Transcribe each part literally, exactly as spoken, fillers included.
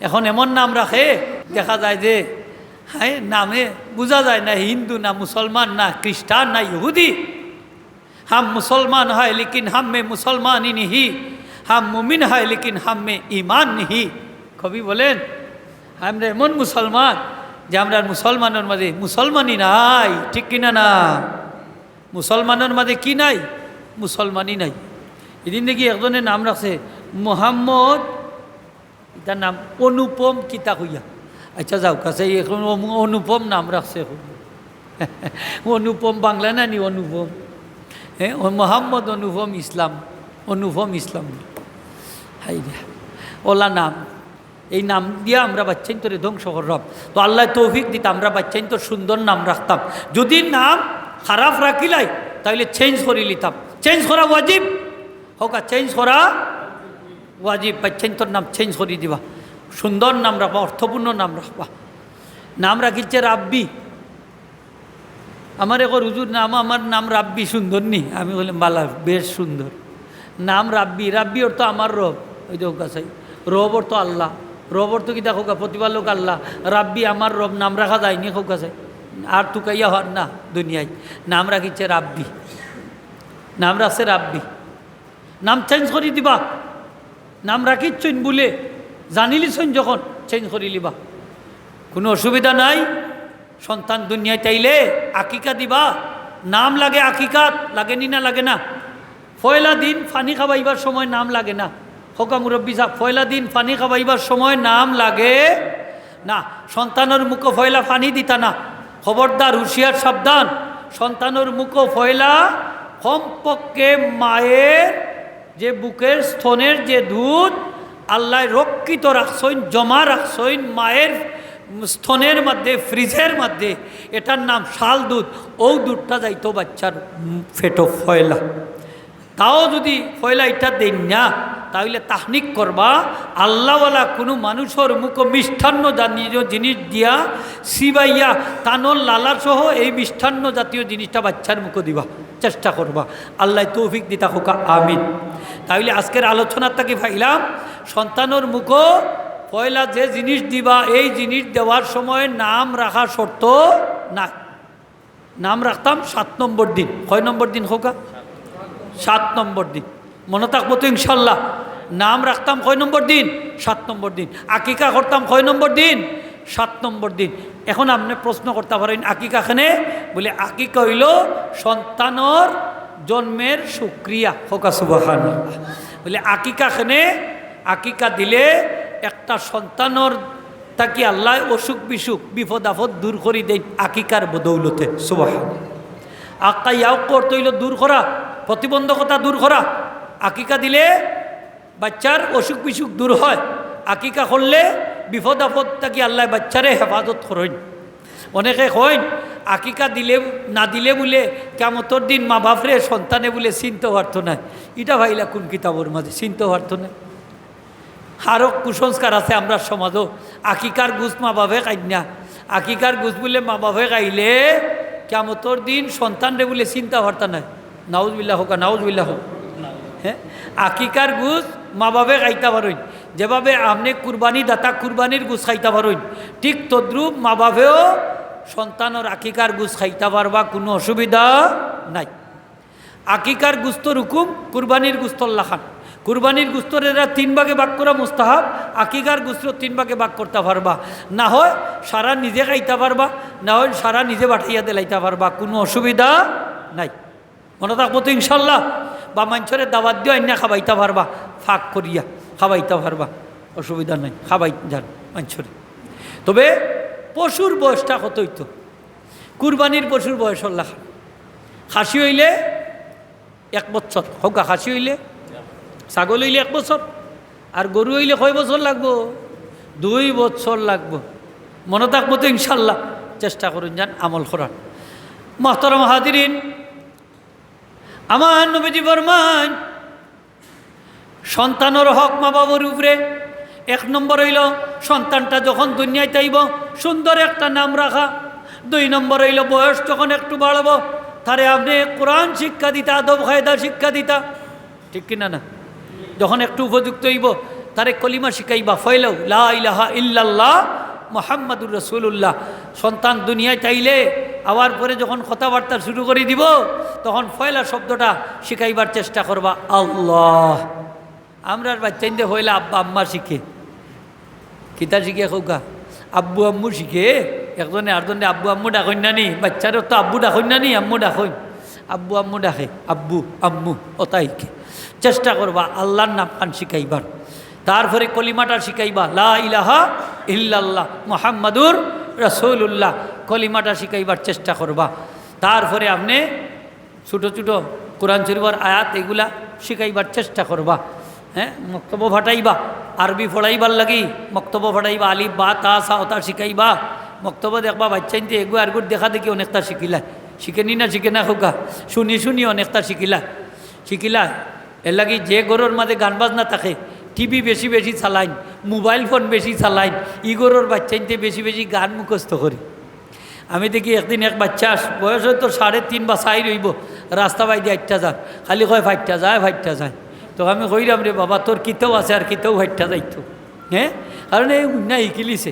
এখন এমন নাম রাখে, দেখা যায় যে, হ্যাঁ, নামে বুঝা যায় না হিন্দু না মুসলমান না খ্রিস্টান না ইহুদি। হাম মুসলমান হয় লেকিন হাম মে মুসলমানি নেহি, হাম মুমিন হয় লেকিন হাম মে ইমান নেহি। কবি বলেন, আমরা এমন মুসলমান যে আমরার মুসলমানর মাঝে মুসলমানি নাই, ঠিক কিনা না? মুসলমানর মাঝে কি নাই? মুসলমানি নাই। এদিন দেখি একজনে নাম রাখছে মোহাম্মদ, ইটার নাম অনুপম কিতা কইয়া। আচ্ছা, যাউক, আছে, এখন অনু-, অনুপম নাম রাখছে এখন। অনুপম বাংলা না নি অনুপম? হ্যাঁ, ও মোহাম্মদ অনুপম ইসলাম, অনুপম ইসলাম। হাই রে, ওলা নাম। এই নাম দিয়া আমরা বাচ্চাইন্তরে ধ্বংস কররাম। তো আল্লায় তৌফিক দিতা আমরা বাচ্চাইন্তর সুন্দর নাম রাখতাম। যদি নাম খারাপ রাখিলাই, তাইলে চেঞ্জ করি লিতাম। চেঞ্জ করা ওয়াজিব। কউক্কা, চেঞ্জ করা ওয়াজিব। বাচ্চাইন্তর নাম চেঞ্জ করি দিবা, সুন্দর নাম রাখবা, অর্থপূর্ণ নাম রাখবা। নাম রাখিছে রাব্বি। আমারে কর, "হুজুর, নাম, আমার নাম রাব্বি, সুন্দর নি?" আমি কইলাম, "বালা, বেশ সুন্দর নাম রাব্বি।" রাব্বি অর্থ আমার রব। ওই যে কউক্কা চাই, রব অর্থ আল্লাহ। রব অর্থ কিতা কউক্কা? প্রতিপালক আল্লাহ। রাব্বি আমার রব, নাম রাখা যায়নি কউক্কা চাই? আর তুকাইয়া হর না দুনিয়ায়। নাম রাখিছে রাব্বি, নাম রাখছে রাব্বি। নাম চেঞ্জ করি দিবা। নাম রাখিছইন বুলে জানিলিছইন যখন, চেঞ্জ করি লিবা, কুনু অসুবিধা নাই। সন্তান দুনিয়াত আইলে আকিকা দিবা, নাম লাগে আকিকাত, লাগে নি না লাগে না? পয়লা দিন পানি খাবাইবার সময় নাম লাগে না? কউক্কা মুরব্বি সাব, পয়লা দিন পানি খাবাইবার সময় নাম লাগে না। সন্তানর মুখো পয়লা পানি দিতা না, খবরদার, হুঁশিয়ার, সাবধান। সন্তানর মুখো পয়লা কমপক্ষে মায়ের যে বুকের স্তনের যে দুধ আল্লায় রক্ষিত রাখছইন, জমা রাখছইন মায়ের স্তনের মধ্যে, ফ্রিজের মধ্যে, এটার নাম শাল দুধ। অউ দুধটা যাইতো বাচ্চার, উম, পেটো পয়লা। তাও যদি পয়লা ইটা দেইন না, তাইলে তাহনিক করবা, আল্লাহওয়ালা কুনু মানুষর মুখো মিষ্টান্ন জাতীয় জিনিস দিয়া, চিবাইয়া, তানর লালা সহ এই মিষ্টান্ন জাতীয় জিনিসটা বাচ্চার মুখো দিবা। চেষ্টা করবা। আল্লায় তৌফিক দিতা কউক্কা, আমিন। তাইলে আজকের আলোচনা থাকি পাইলাম, সন্তানর মুখো পয়লা যে জিনিস দিবা, এই জিনিস দেওয়ার সময় নাম রাখা শর্ত না। নাম রাখতাম সাত নম্বর দিন। কয় নম্বর দিন কউক্কা? সাত নম্বর দিন। মনো থাকবো তো ইনশাল্লাহ? নাম রাখতাম কয় নম্বর দিন? সাত নম্বর দিন। আকিকা করতাম কয় নম্বর দিন? সাত নম্বর দিন। এখন আপনে প্রশ্ন করতা পারইন, আকিকা কেনে? বুলে, আকিকা অইলো সন্তানর জন্মের শুকরিয়া। কউক্কা সুবহানাল্লাহ। বুলে, আকিকা কেনে? আকিকা দিলে একটা সন্তানর থাকি আল্লায় অসুখ বিসুখ, বিপদ আপদ দূর করি দেইন আকিকার বদৌলতে। সুবহানাল্লাহ। আকিকা অর্থ অইলো দূর করা, প্রতিবন্ধকতা দূর করা। আকিকা দিলে বাচ্চার অসুখ বিসুখ দূর হয়। আকিকা করলে বিপদ আপদ থাকি আল্লায় বাচ্চারে হেফাজত করইন। অনেকে কইন, আকিকা দিলে, না দিলে বুলে কিয়ামতর দিন মা বাপরে সন্তানে বুলে চিনতো পারতো নায়। ইটা পাইলা কুন কিতাবর মাঝে? চিনতো পারতো নায়। আরো কুসংস্কার আছে আমরার সমাজো, আকিকার গোস্ত মা বাপে খাইন না। আকিকার গোস্ত বুলে মা বাপে খাইলে কিয়ামতর দিন সন্তানরে বুলে চিনতা পারতা নায়। নাউজুবিল্লাহ কউক্কা, নাউজুবিল্লাহ কউক্কা। হ্যাঁ, আকিকার গোস্ত মা বাপে খাইতা পারইন। যেভাবে আপনে কুরবানি দাতা কুরবানির গোস্ত খাইতা পারইন, ঠিক তদ্রূপ মা বাপেও সন্তানর আকিকার গোস্ত খাইতা পারবা, কুনু অসুবিধা নাই। আকিকার গোস্তর হুকুম কুরবানির গোস্তর লাখান। কুরবানির গোস্তরে তিন ভাগে ভাগ করা মুস্তাহাব, আকিকার গোস্ত তিন ভাগে ভাগ করতা পারবা। না হয় সারা নিজে খাইতা পারবা, না হয় সারা নিজে পাঠাইয়া দিলাইতা পারবা, কুনু অসুবিধা নাই। মনো থাকবো তো ইনশাল্লাহ? বা মানষরে দাওয়াত দিয়া আইনা খাবাইতা পারবা, ফাঁক করিয়া খাবাইতা পারবা, অসুবিধা নাই, খাবাই যান মানষরে। তবে পশুর বয়সটা কত অইতো? কুরবানির পশুর বয়সর লাখান। খাসি অইলে এক বছর, কউক্কা, খাসি অইলে, ছাগল অইলে এক বছর, আর গরু অইলে কয় বছর লাগবো? দুই বছর লাগবো। মনো থাকবো তো ইনশাল্লাহ? চেষ্টা করইন যান আমল করার। মুহতারাম হাজিরিন, আমার নবীজি ফরমাইন, সন্তানর হক মা বাবার উপরে। এক নম্বর অইলো, সন্তানটা যখন দুনিয়াত আইবো, সুন্দর একটা নাম রাখা। দুই নম্বর অইলো, বয়স যখন একটু বাড়বো, তারে আপনে কোরআন শিক্ষা দিতা, আদব কায়দা শিক্ষা দিতা, ঠিক কিনা না? যখন একটু উপযুক্ত অইবো, তারে কলিমা শিখাইবা, ফয়লাউ লা ইলাহা ইল্লাল্লাহ মুহাম্মাদুর রাসূলুল্লাহ। সন্তান দুনিয়াত আইলে আওয়ার পরে যখন কথাবার্তা শুরু করি দিব, তখন ফয়লা শব্দটা শিখাইবার চেষ্টা করবা, আল্লাহ। আমরার বাইচ্চাইন্তে ফয়লা আব্বা আম্মা শিখে। কিতা শিখে কউক্কা? আব্বু আম্মু শিখে। একজনে আরজনরে আব্বু আম্মু ডাকইন না নি? বাইচ্চারে তো আব্বু ডাকইন না নি, আম্মু ডাকইন। আব্বু আম্মু ডাকে, আব্বু আম্মু, অতা শিখে। চেষ্টা করবা আল্লাহর নামখান শিখাইবার। তারপরে কলিমাটা শিখাইবা, লা ইলাহা ইল্লাল্লাহ মুহাম্মাদুর রাসূলুল্লাহ, কলিমাটা শিখাইবার চেষ্টা করবা। তারপরে আপনে ছোট ছোট কোরআন শরীফর আয়াত এগুলা শিখাইবার চেষ্টা করবা। হ্যাঁ, মক্তবো ফাটাইবা, আরবি পড়াইবার লাগি মক্তবো ফাটাইবা, আলিফ, বা, তা, সা, অতা শিখাইবা। মক্তবো দেখবা বাইচ্চাইন্তে এগু আরগুর দেখা দেখি অনেকটা শিখিলায়। শিখে নি না, শিখে না কউক্কা? শুনি শুনি অনেকটা শিখিলায়, শিখিলায়। এর লাগি যে ঘরর মাঝে গান বাজনা থাকে, টিভি বেশি বেশি চালাইন, মোবাইল ফোন বেশি চালাইন, ই ঘরর বাইচ্চাইন্তে বেশি বেশি গান মুখস্থ করে। আমি দেখি একদিন এক বাইচ্চা আস-, বয়স হয়তো সাড়ে তিন বা চাইর অইবো, রাস্তা বাইদি আইট্টা যার, খালি কয়, "ফাইট্টা যায়, ফাইট্টা যায়।" তো আমি কইরাম, "রে বাবা, তোর কিতাও আছে আর কিতাও ফাইট্টা যাইতো।" হ্যাঁ, কারণ এই হুন্না হিকিলিছে।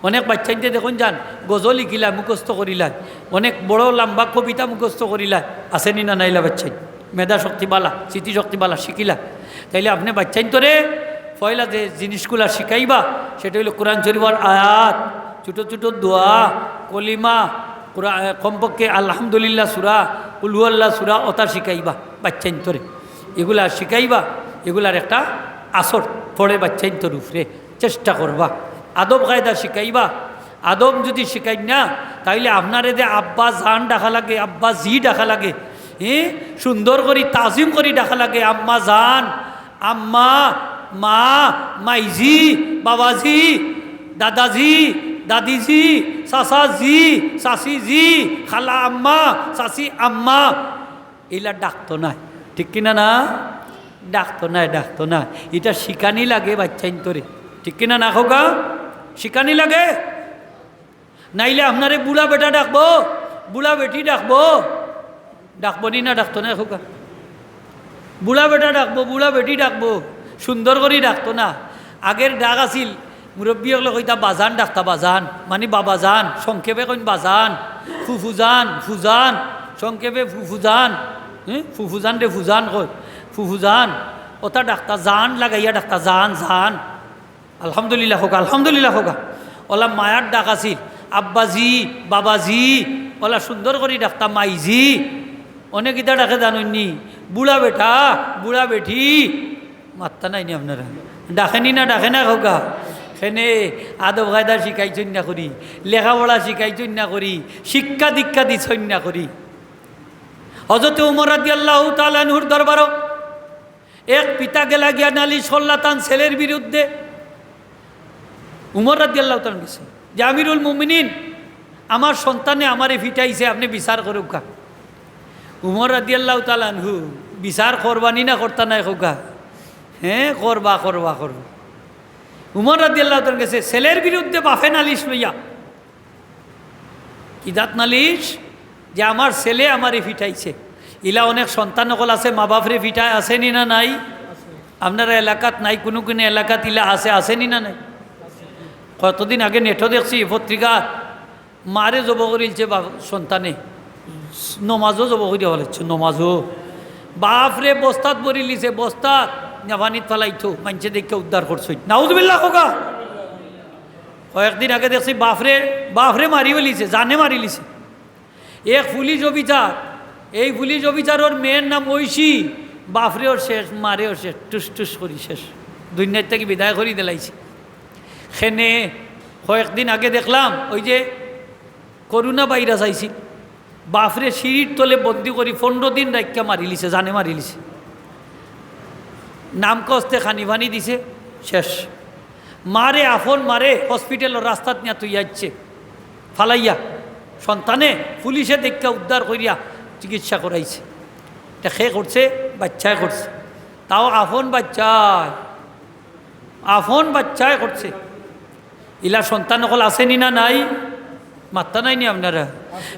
অনেক বাইচ্চাইন্তে দেখইন যান, গজল হিকিলায়, মুখস্থ করিলায়, অনেক বড় লম্বা কবিতা মুখস্থ করিলায়, আছে নি না নাইলা বাইচ্চাইন? মেধা শক্তি বালা, স্মৃতি শক্তি বালা, শিখিলা। তাইলে আপনে বাইচ্চাইন্তরে পয়লা যে জিনিসগুলা শিখাইবা, সেটা অইলো কোরআন শরীফর আয়াত, ছোট ছোট দোয়া, কলিমা, কোরআ-, কমপক্ষে আলহামদুলিল্লাহ সূরা, কুল হুয়াল্লাহ সূরা, অতা শিখাইবা বাইচ্চাইন্তরে। এগুলা শিখাইবা, এগুলার একটা আসর পড়ে বাইচ্চাইন্তর উপরে। চেষ্টা করবা, আদব কায়দা শিখাইবা। আদব যদি শিখাইন না, তাইলে আপনারে যে আব্বা জান ডাকা লাগে, আব্বা জি ডাকা লাগে, হ্যাঁ, সুন্দর করি তাজিম করি ডাকা লাগে, আম্মা জান, আম্মা, মা, মাইজি, বাবাজি, দাদাজি, দাদিজি, চাচাজি, চাচিজি, খালা আম্মা, চাচি আম্মা, ইলা ডাকতো নায়, ঠিক কিনা না? ডাকতো নায়, ডাকতো নায়। ইটা শিখানি লাগে বাইচ্চাইন্তরে, ঠিক কিনা না কউক্কা? শিখানি লাগে। নাইলে আপনারে বুড়া বেটা ডাকবো, বুড়া বেটি ডাকবো, ডাকবো নি না, ডাকতো নায় কউক্কা? বুড়া বেটা ডাকবো, বুড়া বেটি ডাকবো, সুন্দর করি ডাকতো না। আগের ডাক আছিল, মুরব্বি অকলে কইতা বাজান ডাকতা, বাজান, মানি বাবা জান, সংক্ষেপে কইন বাজান, ফুফু জান, ফুজান, সংক্ষেপে ফুফু জান, হ্যাঁ, ফুফু জান রে ফুজান কয়, ফুফু জান, অতা ডাকতা, জান লাগাইয়া ডাকতা, জান, জান। আলহামদুলিল্লাহ কউক্কা, আলহামদুলিল্লাহ কউক্কা। অলা মায়ার ডাক আছিল, আব্বাজি, বাবাজি, অলা সুন্দর করি ডাকতা, মাইজি। অনেক ইতা ডাকে জানইন নি, বুড়া বেটা, বুড়া বেটি। মাত্তা নাই নি আপনারা? ডাকে নি না, ডাকে না কউক্কা? কেনে? আদব কায়দা শিখাইছইন না করি, লেখাপড়া শিখাইছইন না করি, শিক্ষা দীক্ষা দিছইন না করি। হজরতে উমর রাদিয়াল্লাহু তাআলা আনহুর দরবারো এক পিতা গেলা গিয়া নালিশ করলা তান ছেলের বিরুদ্ধে। উমর রাদিয়াল্লাহু তাআলা আনহু গেছে যে, "আমিরুল মুমিনিন, আমার সন্তানে আমারে ফিটাইছে, আপনে বিচার করউক্কা।" উমর রাদিয়াল্লাহু তাআলা আনহু বিচার করবা নি না করতা নায় কউক্কা? হ্যাঁ, করবা, করবা, করবা। উমর রাদিয়াল্লাহু তাআলা আনহু গেছে ছেলের বিরুদ্ধে বাফে নালিশ লইয়া। কি জাত নালিশ? যে আমার ছেলে আমারে ফিটাইছে। ইলা অনেক সন্তান অকল আছে, মা বাফরে ফিটায়, আছে নি না নাই? আপনারা এলাকাত নাই, কুনু কুনু এলাকাত ইলা আছে, আছে নি না নাই? কতদিন আগে নেটো দেখছি পত্রিকা, মারে জব করিলছে বাফ-, সন্তানে, নমাজও জব করিয়া ফালাইছে, নমাজও। বাফরে বস্তাত ভরিলিছে, বস্তাত নিয়া পানিত ফালাইতো, মাইনষে দেখিয়া উদ্ধার করছইন। নাউজুবিল্লাহ কউক্কা। কয়েকদিন আগে দেখছি বাফরে, বাফরে মারি ফালাইছে, জানে মারিলিছে। এক পুলিশ অফিসার, এই পুলিশ অফিসারর মেয়ের নাম ঐশী, বাফরেও শেষ, মারেও শেষ, টুস টুস করি শেষ, দুনিয়ার থাকি বিদায় করি দিলাইছে। কেনে কয়েকদিন আগে দেখলাম, ওই যে করোনা ভাইরাস আইছিল, বাফরে সিঁড়ির তলে বন্দি করি পনরো দিন রাখিয়া মারিলিছে, জানে মারিলিছে। নাম কস্তে খানি ফানি দিছে, শেষ। মারে, আফন মারে হসপিটালর রাস্তাত নিয়া থুইয়া আইছে, ফালাইয়া। সন্তানে পুলিশে দেখিয়া উদ্ধার করিয়া চিকিৎসা করাইছে। ইটা কে করছে? বাইচ্চায় করছে। তাও আফন বাইচ্চায়, আফন বাইচ্চায় করছে। ইলা সন্তান অকল আছে নি না নাই? মাত্তা নাই নি আপনারা?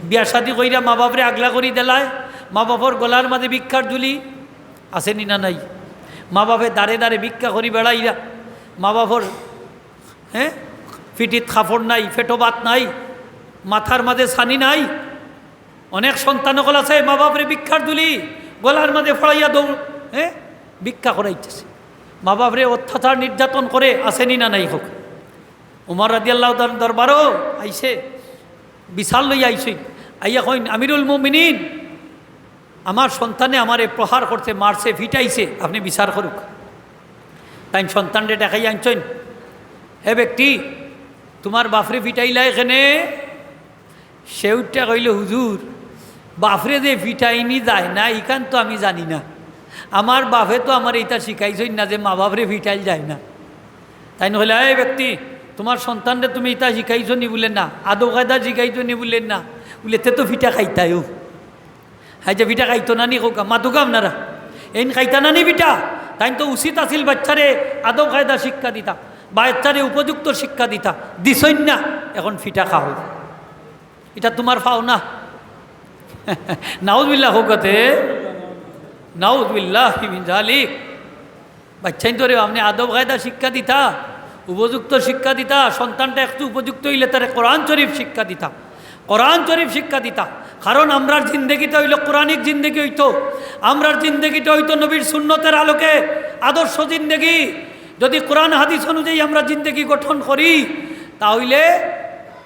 বিয়া শাদি কইরা মা বাফরে আগলা করি দিলায়, মা বাফর গলার মাঝে ভিক্ষার ঝুলি, আছে নি না নাই? মা বাফে দারে দারে ভিক্ষা করি বেড়াইরা, মা বাফর, হ্যাঁ, পিঠিত কাপড় নাই, পেটো ভাত নাই, মাথার মাঝে ছানি নাই। অনেক সন্তান অকল আছে, মা বাফরে ভিক্ষার ঝুলি, গলার মাঝে ফড়াইয়া দৌড়, হ্যাঁ, ভিক্ষা করাইতেছে। মা বাফরে অত্যাচার নির্যাতন করে, আছে নি না নাই? কউক্কা। উমর রাদিয়াল্লাহু তাআলার দরবারো আইছে, বিচার লইয়া আইছে। আইয়া কইন, "আমিরুল মুমিনিন, আমার সন্তানে আমারে প্রহার করছে, মারছে, পিটাইছে, আপনে বিচার করউক্কা।" তাইন সন্তানরে ডাকাইয়া আনছইন, "হে ব্যক্তি, তুমার বাফরে পিটাইলায় কেনে?" সে উঠিয়া কইলো, "হুজুর, বাফরে যে পিটাইনি যায় না, ইখান তো আমি জানি না। আমার বাফে তো আমারে ইতা শিখাইছইন না যে মা বাফরে পিটাইল যায় না।" তাইন কইলা, "এই ব্যক্তি, তুমার সন্তানরে তুমি ইতা শিখাইছো নি?" বুলে, "না।" "আদব কায়দা শিখাইছো নি?" বুলে, "না।" বুলে, "তে তো পিটা খাইতায়ও।" হায় যে পিটা খাইতো না নি কউক্কা, মাতুক্কা আপনারা। এইন খাইতা না নি পিটা? তাইন তো উচিত আছিল বাইচ্চারে আদব কায়দা শিক্ষা দিতা, বাইচ্চারে উপযুক্ত শিক্ষা দিতা, দিছইন না, এখন পিটা খাও। ইটা তুমার পাওনা। নাউজুবিল্লাহ কউক্কা তে। নাউজুবিল্লাহি মিন যালিক। বাইচ্চাইন্তরে আপনে আদব কায়দা শিক্ষা দিতা, উপযুক্ত শিক্ষা দিতা, সন্তানটা একটু উপযুক্ত অইলে তারে কোরআন শরীফ শিক্ষা দিতা, কোরআন শরীফ শিক্ষা দিতা। কারণ আমরার জিন্দেগিটা অইলো কোরআনিক জিন্দেগি অইতো, আমরার জিন্দেগিটা অইতো নবীর সুন্নতের আলোকে আদর্শ জিন্দেগি। যদি কোরআন হাদিস অনুযায়ী আমরা জিন্দেগি গঠন করি, তা অইলে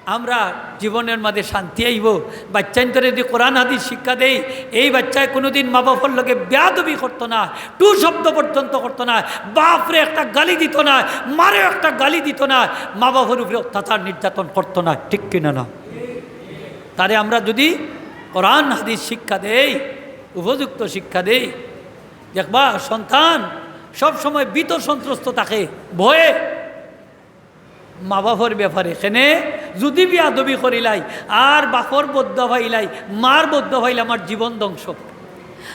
আমরার জীবনের মাঝে শান্তি আইবো। বাইচ্চাইন্তরে যদি কোরআন হাদিস শিক্ষা দেই, এই বাইচ্চায় কুনুদিন মা বাফর লগে বেয়াদবি করতো না, টু শব্দ পর্যন্ত করতো না, বাফরে একটা গালি দিতো না, মারেও একটা গালি দিতো না, মা বাফর উপরে অত্যাচার নির্যাতন করতো না, ঠিক কিনা না? তারে আমরা যদি কোরআন হাদিস শিক্ষা দেই, উপযুক্ত শিক্ষা দেই, দেখবা সন্তান সব সময় ভীত সন্ত্রস্ত থাকে, ভয়ে। মা বাফর ব্যাপারে কেনে যদি বেয়াদবি করিলাই, আর বাফর বদদোয়া পাইলাই, মার বদদোয়া পাইলে আমার জীবন ধ্বংস।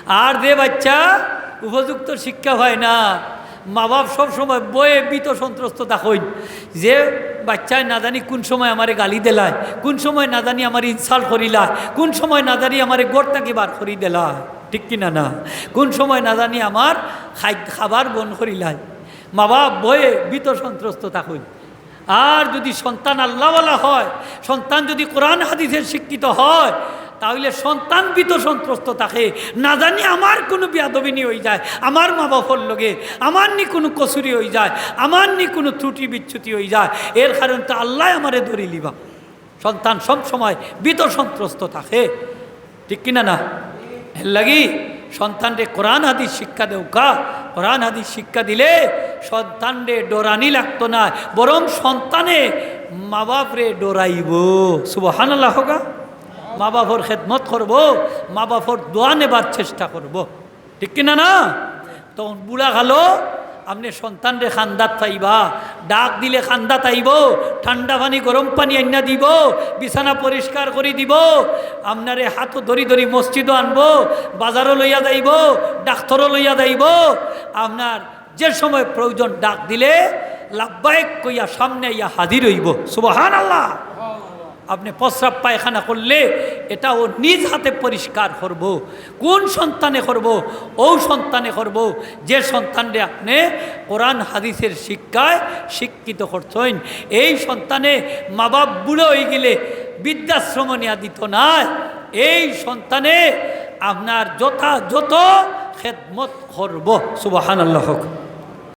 আর যে বাইচ্চা উপযুক্ত শিক্ষা পায় না, মা বাফ সব সময় ভয়ে ভীত সন্ত্রস্ত থাকইন যে বাইচ্চায় না জানি কুন সময় আমারে গালি দিলায়, কুন সময় না জানি আমারে insult করিলায়, কুন সময় না জানি আমারে ঘর থাকি বার করি দিলায়, ঠিক কিনা না? কুন সময় না জানি আমার খাই-, খাবার বন্ধ করিলায়। মা বাফ ভয়ে ভীত সন্ত্রস্ত থাকইন। আর যদি সন্তান আল্লাহওয়ালা হয়, সন্তান যদি কোরআন হাদিসের শিক্ষিত হয়, তা অইলে সন্তান ভীত সন্ত্রস্ত থাকে, না জানি আমার কুনু বেয়াদবি নি অইযায়, আমার মা বাফর লগে আমার নি কুনু কসুরি অইযায়, আমার নি কুনু ত্রুটি বিচ্যুতি অইযায়, এর কারণ তো আল্লায় আমারে ধরিলিবা। সন্তান সব সময় ভীত সন্ত্রস্ত থাকে, ঠিক কিনা না? এর লাগি সন্তানরে কোরআন হাদিস শিক্ষা দেউক্কা। কোরআন হাদিস শিক্ষা দিলে সন্তানরে ডরানি লাগতো না, বরং সন্তানে মা বাফরে ডরাইবো। সুবহানাল্লাহ কউক্কা। মা বাফর খেদমত করবো, মা বাফর দোয়া নেবার চেষ্টা করবো। ঠিক কিনা না? তখন বুড়া কালো আপনে সন্তানরে কান্দাত পাইবা, ডাক দিলে কান্দাত আইবো, ঠান্ডা পানি গরম পানি আইনা দিবো, বিছানা পরিষ্কার করি দিবো, আপনারে হাতো ধরি ধরি মসজিদো আনবো, বাজারো লইয়া যাইবো, ডাক্তরো লইয়া যাইবো। আপনার যে সময় প্রয়োজন ডাক দিলে লাব্বাইক কইয়া সামনে আইয়া হাজির অইবো। সুবহানাল্লাহ। আপনে প্রস্রাব পায়খানা করলে এটাও নিজ হাতে পরিষ্কার করবো। কোন সন্তানে করবো? অউ সন্তানে করবো, যে সন্তানরে আপনে কোরআন হাদিসের শিক্ষায় শিক্ষিত করছইন। এই সন্তানে মা বাফ বুড়া অইগেলে বৃদ্ধাশ্রম নিয়া দিতো নায়, এই সন্তানে আপনার যথাযথ খেদমত করবো। সুবহানাল্লাহ কউক্কা।